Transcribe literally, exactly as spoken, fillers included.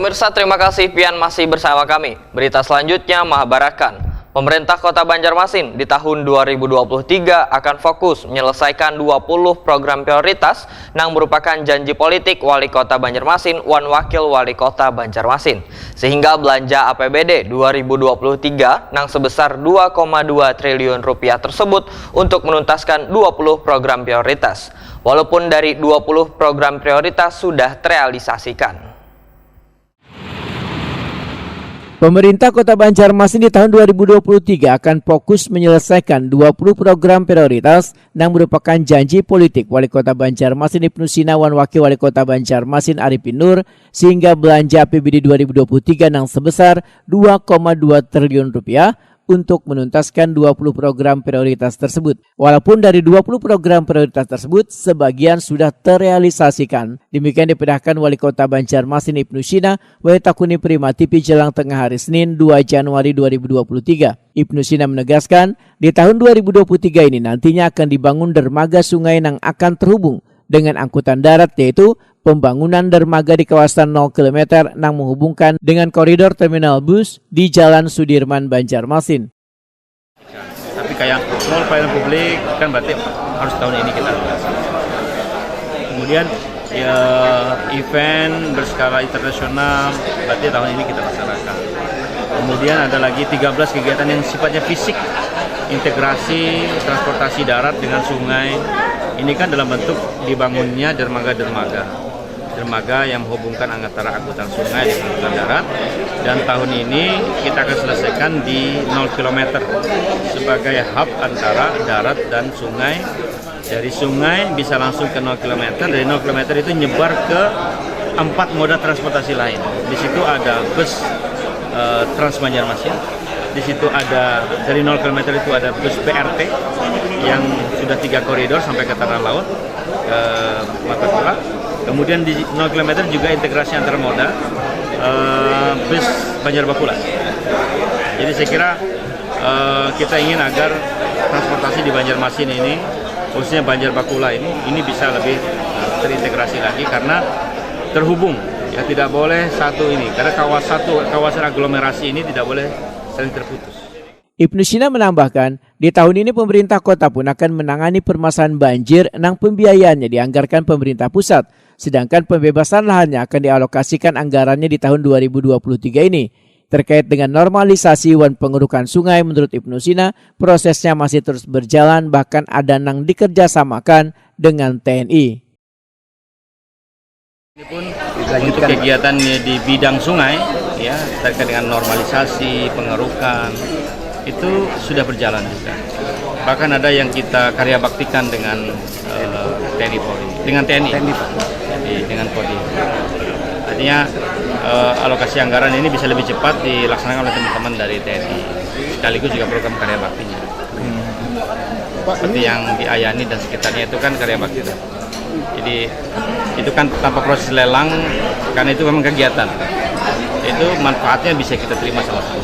Pemirsa, terima kasih pian masih bersama kami. Berita selanjutnya mahabarakan. Pemerintah Kota Banjarmasin di tahun dua ribu dua puluh tiga akan fokus menyelesaikan dua puluh program prioritas nang merupakan janji politik Wali Kota Banjarmasin wan Wakil Wali Kota Banjarmasin. Sehingga belanja A P B D dua ribu dua puluh tiga nang sebesar dua koma dua triliun rupiah tersebut untuk menuntaskan dua puluh program prioritas. Walaupun dari dua puluh program prioritas sudah terrealisasikan. Pemerintah Kota Banjarmasin di tahun dua ribu dua puluh tiga akan fokus menyelesaikan dua puluh program prioritas nang merupakan janji politik Wali Kota Banjarmasin Ibnu Sina wan Wakil Wali Kota Banjarmasin Arifin Nur, sehingga belanja A P B D dua ribu dua puluh tiga nang sebesar dua koma dua triliun rupiah untuk menuntaskan dua puluh program prioritas tersebut. Walaupun dari dua puluh program prioritas tersebut, sebagian sudah terrealisasikan. Demikian dipedahkan Wali Kota Banjarmasin Ibnu Sina, wayah takuni Prima T V jelang tengah hari Senin, dua Januari dua ribu dua puluh tiga. Ibnu Sina menegaskan, di tahun dua ribu dua puluh tiga ini nantinya akan dibangun dermaga sungai nang akan terhubung dengan angkutan darat, yaitu pembangunan dermaga di kawasan nol kilometer nang menghubungkan dengan koridor terminal bus di Jalan Sudirman, Banjarmasin. Tapi kayak mall pelayanan publik kan berarti harus tahun ini kita laksanakan. Kemudian ya event berskala internasional berarti tahun ini kita laksanakan. Kemudian ada lagi tiga belas kegiatan yang sifatnya fisik, integrasi transportasi darat dengan sungai. Ini kan dalam bentuk dibangunnya dermaga-dermaga. Dermaga yang menghubungkan antara angkutan sungai dengan angkutan darat. Dan tahun ini kita akan selesaikan di nol kilometer sebagai hub antara darat dan sungai. Dari sungai bisa langsung ke nol kilometer, dari nol kilometer itu nyebar ke empat moda transportasi lain. Di situ ada bus eh, Trans Banjarmasin. Di situ ada, dari nol kilometer itu ada bus B R T yang sudah tiga koridor sampai ke Tanah Laut, ke Martapura. Kemudian di nol kilometer juga integrasi antar moda, eh, bus Banjar Bakula. Jadi saya kira eh, kita ingin agar transportasi di Banjarmasin ini, khususnya Banjar Bakula ini, ini bisa lebih eh, terintegrasi lagi karena terhubung. Ya, tidak boleh satu ini, karena kawasan satu, kawasan aglomerasi ini tidak boleh saling terputus. Ibnu Sina menambahkan, di tahun ini pemerintah kota pun akan menangani permasalahan banjir nang pembiayaannya dianggarkan pemerintah pusat, sedangkan pembebasan lahannya akan dialokasikan anggarannya di tahun dua ribu dua puluh tiga ini. Terkait dengan normalisasi wan pengerukan sungai, menurut Ibnu Sina, prosesnya masih terus berjalan, bahkan ada nang dikerjasamakan dengan T N I. Ini pun untuk kegiatan di bidang sungai, ya, terkait dengan normalisasi, pengerukan, itu sudah berjalan juga. Bahkan ada yang kita karya baktikan dengan eh, T N I Polri, dengan T N I. Jadi, dengan Polri. Artinya eh, alokasi anggaran ini bisa lebih cepat dilaksanakan oleh teman-teman dari T N I. Sekaligus juga program karya baktinya. Seperti yang di Ayani dan sekitarnya itu kan karya bakti. Jadi itu kan tanpa proses lelang, karena itu memang kegiatan. Itu manfaatnya bisa kita terima sama-sama.